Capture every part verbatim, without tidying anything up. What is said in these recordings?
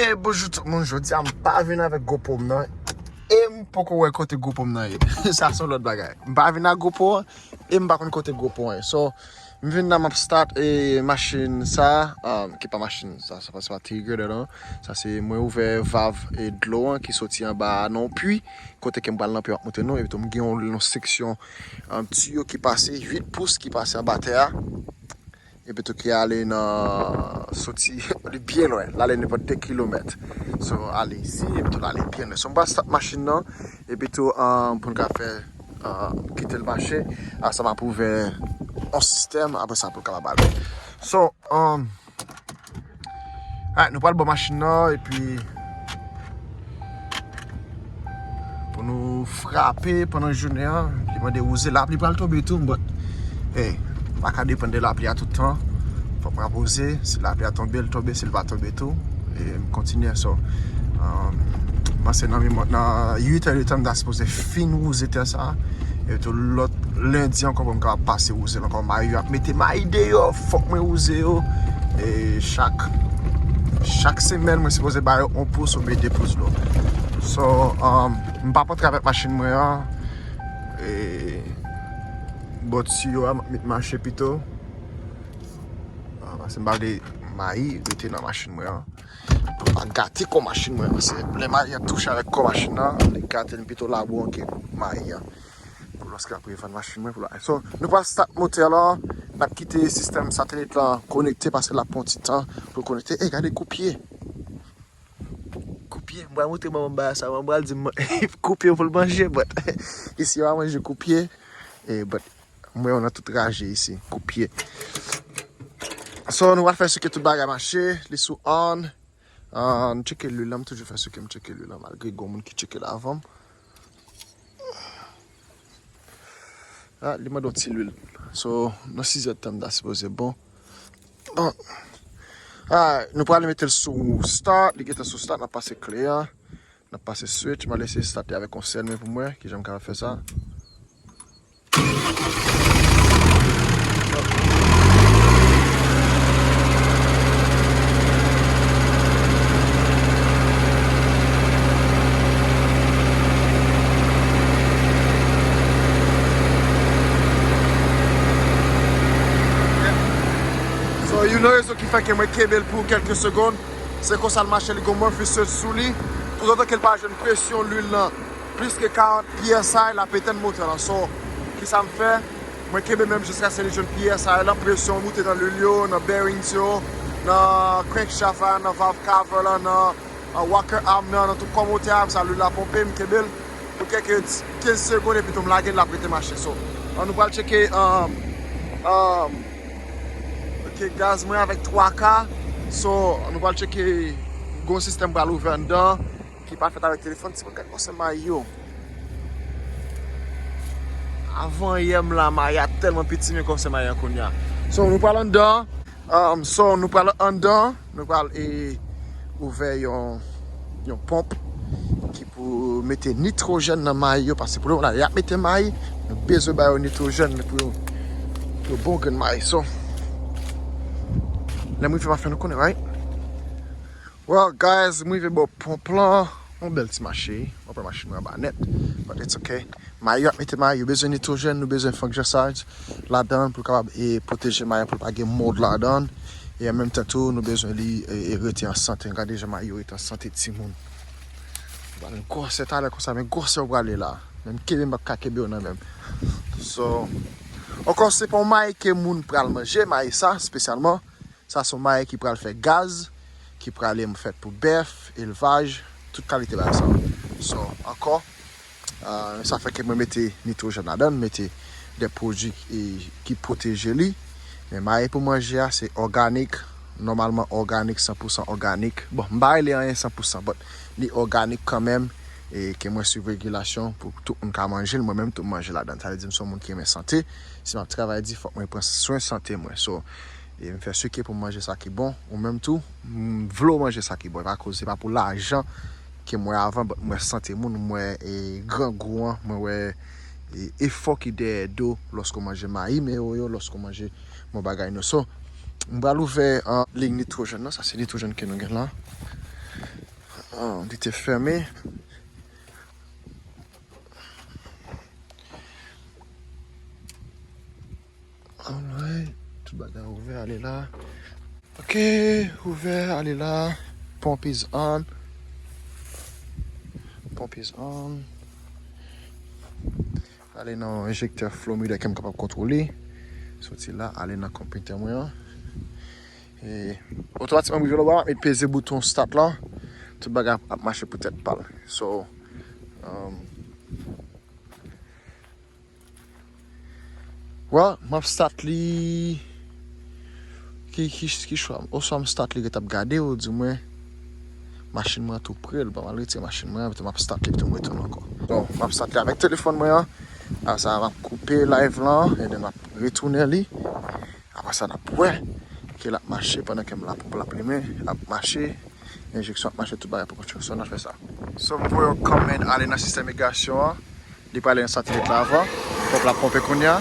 E bonjou tout moun, jodi a m pa vin avèk GoPro m nan. E m poko wè kote GoPro m nan ye. Sa se yon lòt bagay. M pa vin ak GoPro an, e m pa konn kote GoPro an ye. So, m vin la, m ap start e machin sa, um, ki pa machin sa, sa pa, se pa Tigre de non. Sa se mwen ouvè valve e dlo an ki soti anba nan yon pwi, kote ke m pral nan pwi m ap montre nou, epi tou m gen yon, yon seksyon, um, tiyo ki pase, uit pous ki pase anba tè a. Epi tou ki ale nan, soti, li byen lwen, l ale nenpòt de kilomèt. So, ale isi, epi tou l ale byen lwen. So, m pral start machin nan, epi tou, um, pou n ka fè, um, kite l mache, apre sa m ap ouvè yon sistèm, apre sa pou l kapab ale. So, um, alright, nou pral bò machin nan, epi pou nou frape pandan jounen an. Li mande wouze, lapli pral tonbe tou, but, hey, m pa ka depann de lapli a tout tan. Fòk mwen ap wouze, si lapli a tonbe, l tonbe, si l pa tonbe tou, e m kontinye. So, um, m panse nan, nan uit è de tan, m ta sipoze fin wouze tè sa, e tou lòt lendi ankò pou m kapab pase wouze l ankò. Mayi yo ap mete mayi deyò, fòk mwen wouze yo. E chak, chak semèn, mwen sipoze ba yo yon pous oubyen de pous dlo. So, um, m pa antre avèk machin mwen an. E, bò tiyo a, m ap met mache pito. Ah, paske m pa vle mayi rete nan machin mwen an. Pou pa gate kò machin mwen, paske lè mayi an touche avèk kò machin nan, li gate l, m pito labo an ke mayi an. Pou lòske l ap revann machin mwen pou la. So, nou pral start motè la, n ap kite sistèm satelit la konekte paske l ap pran ti tan pou l konekte. E gade koupye. Koupye, m pral montre manman m bagay sa, manman m pral di m koupye pou l manje, but isi yo pa manje koupye. E, but mwen yo nan tout raje isi, koupye. So, nou pral fè sike tout bagay mache, li sou on. Ah, m tcheke lwil la, m toujou fè sike m tcheke lwil la, malgre gon moun ki tcheke l avan m. Ah, li mande yon ti lwil. So, nan sizè tan m ta sipoze bon. Bon. Ah, nou pral mete l sou start, li gentan sou start, n ap pase kle a. N ap pase switch, m al eseye start avèk yon sèl men pou m wè kijan m kapab fè sa. So, you know, rezon ki fè ke mwen kenbe l pou kèlke segonn, se konsa l mache, li gon Murphy switch sou li. Toutotan ke l pa jwenn presyon lwil nan plis ke karant P S I, l ap etenn motè lan. So, kisa m fè? Mwen kenbe menm jiskaske li jwenn P S I lan, presyon moute nan lwil yo, nan bearings yo, nan crankshaft la, nan valve cover la, nan, nan rocker arm nan, nan tout kò motè a, sa lwil la ponpe, m kenbe l pou kèk kenz segonn, epi tou m lage l, l ap rete mache. So, an nou pral tcheke, um, um, ok, gaz mwen avèk twa K. So, an nou pral tcheke, gon sistèm pral ouvè anndan ki pa fèt avèk telefòn, ti mwen gad gwosè mayi yo. Avan yè m la, mayi a tèlman piti, men gwosè mayi a kounye a. So, nou pral anndan. Um, so, nou pral anndan. Nou pral, e, ouvè yon, yon ponp ki pou mete nitwojèn nan mayi yo, paske pou le moman la, y ap mete mayi, nou bezwen ba yo nitwojèn pou yo, pou yo bon grenn mayi. So, lè m rive, m ap fè nou konnen, right? Well, guys, m rive bò ponp lan. Yon bèl ti mache. Mwen pran machin mwen anba nèt. But it's okay. Mayi yo ap mete mayi yo. Bezwen nitwojèn, nou bezwen fungicide ladan l pou l kapab, e, pwoteje mayi an pou l pa gen mold ladan l. E an menm tan tou, nou bezwen li, e, e rete an sante. Gade jan mayi yo rete an sante, timoun. Gade gwosè talè konsa, men gwosè w prale la. Menm kenbe m p ap ka kenbe w nan men m. So, ankò, se pa yon mayi ke moun pral manje, mayi sa, espesyalman. Sa se yon mayi ki pral fè gaz, ki pral fèt pou bèf, elvaj, tout kalite bagay sa. So, ankò, ah, sa fè ke mwen mete nitwojèn ladan l, mete de pwodui ki, ki pwoteje li. Men mayi pou manje a, se òganik, nòmalman òganik, san pou san òganik. Bon, m pa rele anyen san pou san, but li òganik kanmenm, e ke mwen swiv regilasyon pou tout moun ka manje l, mwen menm tou m manje ladan l. Sa vle di m se yon moun ki renmen sante. Si m ap travay di, fòk mwen pran swen sante mwen. So, e m fè sike pou m manje sa ki bon. Ou menm tou, m vle w manje sa ki bon. E pa koz, se pa pou lajan ke m wè avan, but m wè sante moun, m wè, e, grangou an, mwen wè, e, efò ki dèyè do lòske w manje mayi men yo, yo, lòske w manje bon bagay nou. So, m pral ouvè, an, liy nitwojèn nan. Sa se nitwojèn ke nou gen la. Ah, li te fèmen. Alright. Tout bagay ouvè, ale la. Ok, ouvè, ale la. Pump is on. Pump is on. Ale nan enjektè flow meter ke m kapab kontwole. Soti la, ale nan konpitè mwen an. E otomatikman, m rive laba, m peze bouton start lan. Tout bagay ap, ap mache pou tèt pa l. So, um, well, m ap start li. Ki, ki, ki chwa? Oswa m start li ret ap gade, ou di mwen, machin mwen tou pre, l pa mal retire machin mwen, epi tou m ap start li, epi tou m retounen ankò. Bon, m ap start li avèk telefòn mwen an. Apre sa, m ap koupe live lan, and then m ap retounen li. Apre sa, n ap wè ke l ap mache pandan ke m la, ponp la ap limen, ap mache, enjeksyon ap mache, tout bagay pou konstriksyon, n ap fè sa. So, m voye yon command ale nan sistèm igasyon an. Li prale nan satelit la avan. Ponp la ap ponpe kounye a.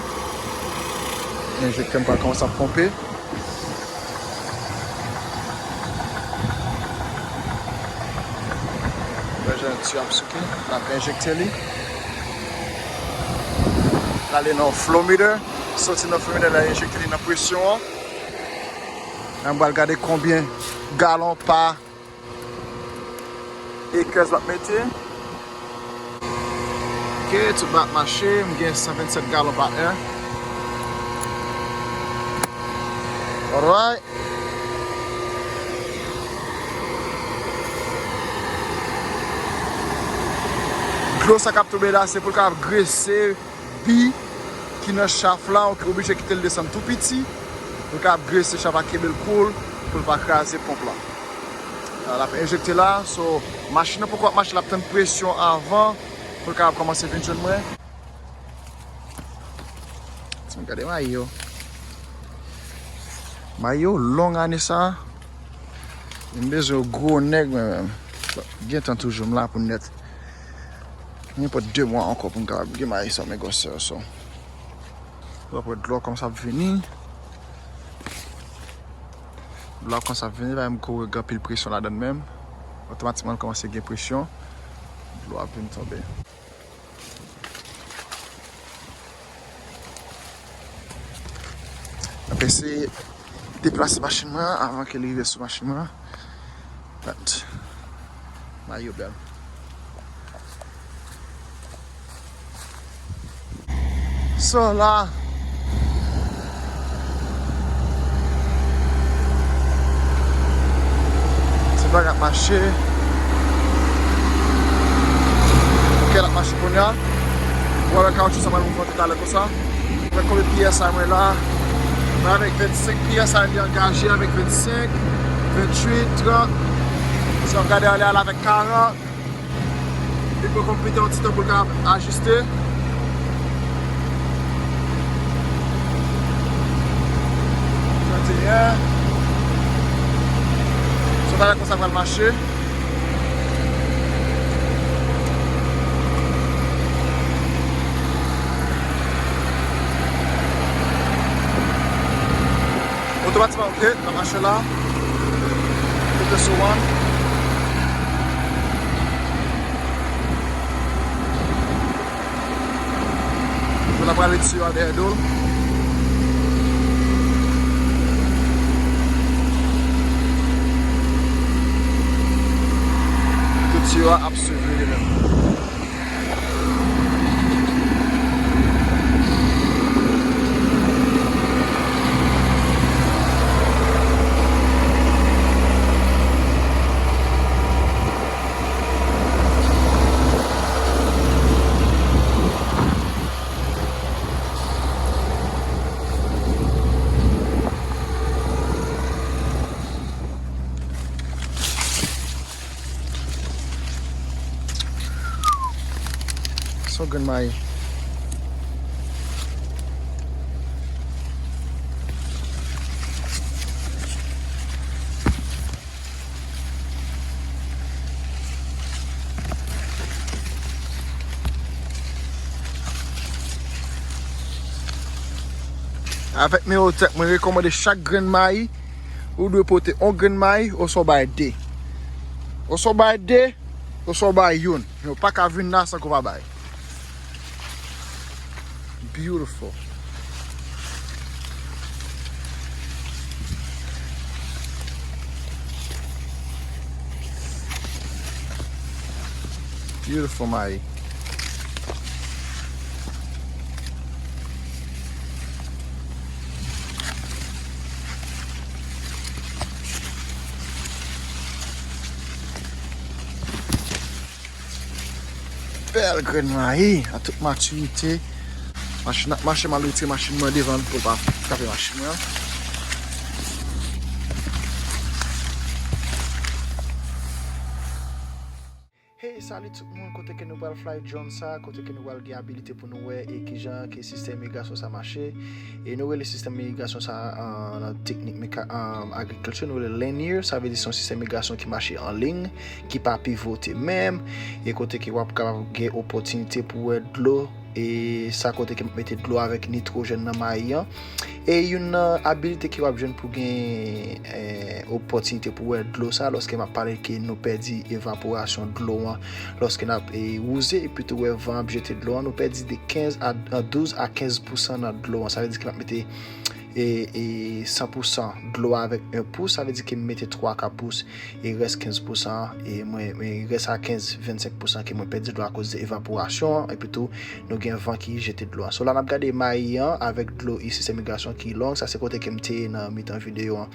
Enjektè m pral kòmanse ap ponpe. Wè jan ti ap souke. L ap enjekte li. L ale nan flow meter. Soti nan flow meter la, enjekte li nan presyon an. An m pral gade konbyen galon pa acres m ap mete. Ok, tout bagay ap mache. M gen san vennsèt galon pa è. Alright. Dlo sa k ap tonbe la, se pou l kapab grese bi ki nan chaf la, ou oblije kite l desann tou piti, pou l kapab grese chaf la, kenbe l cool, pou l pa kraze ponp la. L ap enjekte la, so, machin nan poko ap mache, l ap tann presyon avan, pou l kapab kòmanse vin jwenn mwen. Timoun, gade mayi yo. Mayi yo long ane sa. M bezwen yon gwo nèg mwen menm. Bon, gen tan toujou, m la pou nèt. Nenpòt de mwa ankò pou m kapab gen mayi sa, men gwosè yo so. W ap wè dlo a kòmanse ap vini. Dlo a kòmanse ap vini, pa menm kouri gen anpil presyon ladan l menm. Otomatikman, l kòmanse gen presyon. Dlo a ap vin tonbe. Apre se deplase machin mwen an avan ke li rive sou machin mwen an. But, mayi yo bèl. So la, se bagay ap mache. Ok, l ap mache kounye a. Ou wè kawoutchou sa pral mouvante talè konsa. Mwen konbyen P S I mwen la? Mwen avèk vennsenk P S I, li angaje avèk vennsenk, venntuit, trant. Si w ap gade ale, ale avèk karant. Li pran konpitè yon ti tan pou l ka ajiste. Trant et un. Sa talè konsa pral mache. Otomatikman, ok, nan machin la. Mete sou one. Pou n ap rale tiyo a dèyè do l. Tout tiyo a ap swiv li li menm. Se yon grenn mayi. Avèk Mewotèk, mwen rekòmande chak grenn mayi, ou dwe pote yon grenn mayi oswa w bay de. Oswa w bay de, oswa w bay youn. Men w pa ka vin la san ke w pa bay. Beautiful. Beautiful mayi. Bèl grenn mayi an tout matirite. Machin ap mache, m al retire machin mwen devan pou l pa frape machin mwen. Hey, salut tout moun, kote ke nou pral fly drone sa, kote ke nou pral gen abilite pou nou wè e kijan ke sistèm irigasyon sa mache. E nou rele sistèm irigasyon sa, ah, nan teknik meka-, ah, agrikilti, nou rele linear, sa vle di se yon sistèm irigasyon ki mache an liy, ki pa pivote menm, e kote ke w ap kapab gen opòtinite pou wè dlo, e sa kote ke m ap mete dlo avèk nitwojèn nan mayi an. E youn nan abilite ke w ap jwenn pou gen, eh, opòtinite pou wè dlo sa, lòske m ap pale ke nou pèdi evaporasyon dlo an, lòske n ap, eh, wouze, epi tou wè van ap jete dlo an, nou pèdi de kenz a, a douz a kenz pousan nan dlo an. Sa vle di ke m ap mete, eh, eh, san pousan dlo avèk yon pous, sa vle di ke m mete twa ka pous e rès kenz pousan, e mwen, e rès a kenz, vennsenk pousan ke mwen pèdi dlo akoz de evaporasyon an, epi tou, nou gen van ki jete dlo an. So, la n ap gade mayi an avèk dlo e sistèm irigasyon ki long, sa se kote ke m te ye nan mitan videyo an.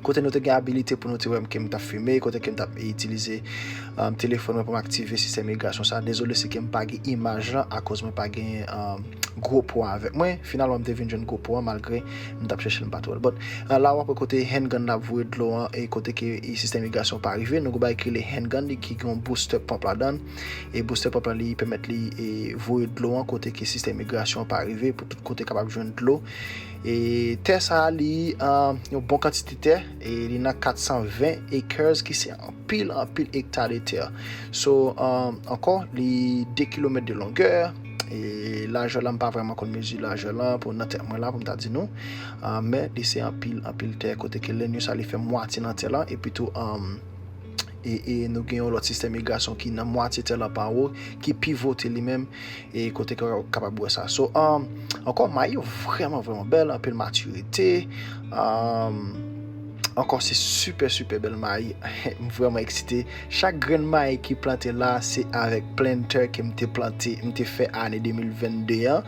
Kote nou te gen abilite pou nou te wè m ke m t ap filme, kote ke m t ap itilize, um, telefòn mwen pou m aktive sistèm irigasyon sa. Dezole si ke m pa gen imaj lan akoz mwen pa gen, um, GoPro avèk mwen. Finalman, m te vin jwenn GoPro an malgre m t ap chèche l, m pa t wè l. But, uh, la w ap wè kote handgun la ap voye dlo an e kote ke, e, sistèm irigasyon pa rive. Nou gen yon bagay ki rele handgun li ki gen yon booster pump ladan l. E booster pump la li pèmèt li, e, voye dlo an kote ke sistèm irigasyon an pa rive pou tout kote kapab jwenn dlo. E tè sa a, li, ah, yon bon kantite tè, e li nan kat san ven acres, ki se anpil, anpil ekta de tè. So, ah, ankò, li de kilomèt de longè, e lajè la, m pa vrèman konn mezi lajè la pou nan tèt mwen la, pou m ta di nou. Ah, men li se anpil, anpil tè, kote ke linear sa, li fè mwatye nan tè la, epi tou, ah, e, e nou gen yon lòt sistèm irigasyon ki nan mwatye tè la pa wo, ki pivote li menm, e kote ke w kapab wè sa. So, um, ankò, mayi yo vrèman, vrèman bèl, anpil matirite. Um, ankò, se sipè, sipè bèl mayi. M vrèman eksite. Chak grenn mayi ki plante la, se avèk planter ke m te plante, m te fè ane de mil vennde an.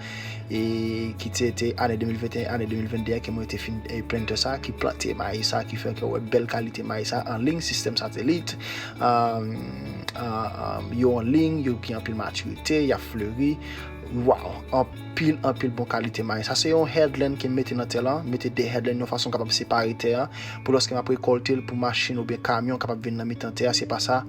E ki te, te ane de mil venteyen, ane de mil vennde an, ke mwen te fin, e, planter sa, ki plante mayi sa, ki fè ke w wè bèl kalite mayi sa an liy, sistèm satelit, um, um, um, yo an liy, yo gen anpil matirite, y ap fleri. Waw, anpil, anpil bon kalite mayi. Sa se yon headland ke m mete nan tè la, mete de headland yon fason kapab separe tè a, pou lòske m ap rekòlte l, pou machin oubyen kamyon kapab vin nan mitan tè a, se pa sa.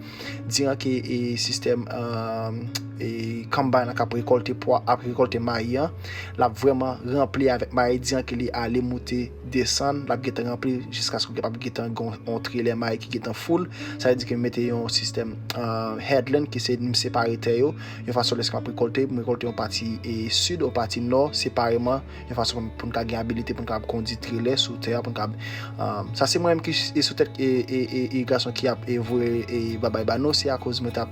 Diran ke, e, sistèm, um, e, combine lan k ap rekòlte pwa, ap rekòlte mayi an, l ap vrèman ranpli avèk mayi, diran ke li ale moute desann, l ap gentan ranpli jiskaske w kapab gentan gen yon, yon trelè mayi ki gentan full. Sa vle di ke m mete yon sistèm, ah, headland ki se m separe tè yo, yon fason lèske m ap rekòlte, m rekòlte yon pati, e, sid, yon pati nò, separeman, yon fason pou n ka gen abilite pou n kapab kondi trelè sou tè a, pou n kapab, ah, sa se mwen menm ki, e, sou tèt, e, e, e, e, gason ki ap, e, voye, e, babay ba nou, se akoz mwen t ap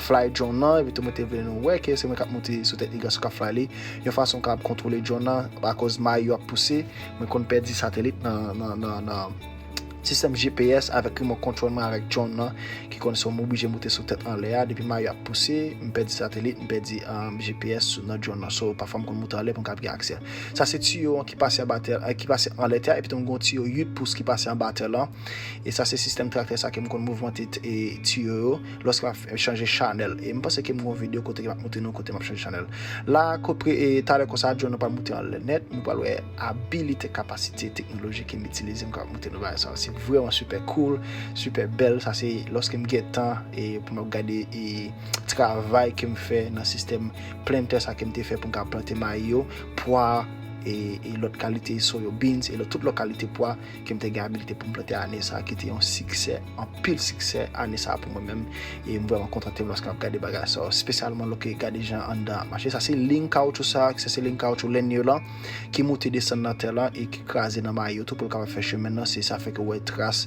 fly drone nan, epi tou mwen te vle nou wè ke se mwen k ap monte sou tèt li, gason k ap fly li, yon fason k ap kontwole drone nan, akoz mayi yo ap pouse, mwen konn pèdi satelit nan, nan, nan, nan sistèm G P S avèk remote control mwen avèk drone nan, ki konn se m oblije moute sou tèt anlè a, depi mayi yo ap pouse, m pèdi satelit, m pèdi, um, G P S sou, nan drone nan, so pafwa m konn moute anlè pou m kapab gen aksè. Sa se tiyo an ki pase anba tè, eh, ki pase anlè tè a, epi tou m gen yon tiyo uit pous ki pase anba tè la. E sa se sistèm traktè sa ke m konn mouvmante t-, e, tiyo yo lòske m ap f-, chanje chanèl. E m panse ke m gen yon videyo kote ke m ap montre nou kote m ap chanje chanèl. La, kopre, e, talè konsa, drone nan pral monte anlè nèt, nou pral wè abilite, kapasite, teknoloji ke m itilize, m kapab montre nou bagay sa. Se vrèman sipè cool, sipè bèl. Sa se lòske m gen tan, e, pou m ap gade, e, travay ke m fè nan sistèm planter sa ke m te fè pou m ka plante mayi yo, pwa, e, e lòt kalite soyo beans, e lòt, tout lòt kalite pwa ke m te gen abilite pou m plante ane sa a, ki te yon siksè, anpil siksè ane sa a pou mwen menm. E m vrèman kontante m lòske m ap gade bagay sa yo, espesyalman lòske gade jan anndan ap mache. Sa se liy kawotchou sa a, sa se liy kawotchou lennyo lan, ki moute desann nan tè lan e ki kraze nan mayi yo tou pou l kapab fè chemen nan. Se sa fè ke w wè tras,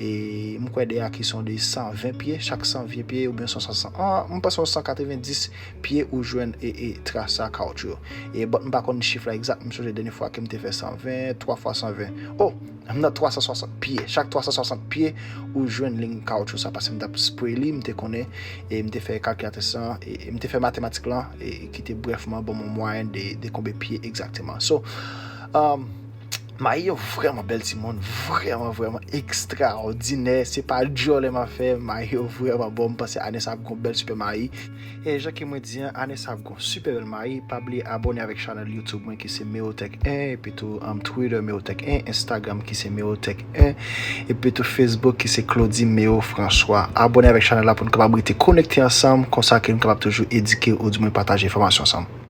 e m kwè de a ki se yon de san ven pye, chak san ven pye oubyen san swasant, ah, m panse yon san katrevenndis pye ou jwenn e, e tras sa kawotchou yo. E but m pa konn chif la egzak, m sonje dènye fwa ke m te fè san ven, twa fwa san ven. Oh, m nan twa san swasant pye. Chak twa san swasant pye ou jwenn liy kawotchou sa, paske m t ap spray li, m te konnen, e m te fè kalkilatris lan, e m te fè matematik lan, e ki te brèfman ban m yon mwayen de, de konbe pye egzakteman. So, um, mayi yo vrèman bèl timoun, vrèman, vrèman ekstraòdinè. Se pa djòlè m ap fè, mayi yo vrèman bon. M panse ane sa ap gon bèl sipè mayi. E jan ke mwen di an, ane sa ap gon sipè bèl mayi. Pa bliye abòne avèk chanèl YouTube mwen ki se Meotech en, epi tou, um, Twitter Meotech en, Instagram ki se Meotech en, epi tou Facebook ki se Claudy Meo François. Abòne avèk chanèl la pou nou kapab rete konekte ansanm, konsa ke nou kapab toujou edike ou di mwen pataje enfòmasyon ansanm.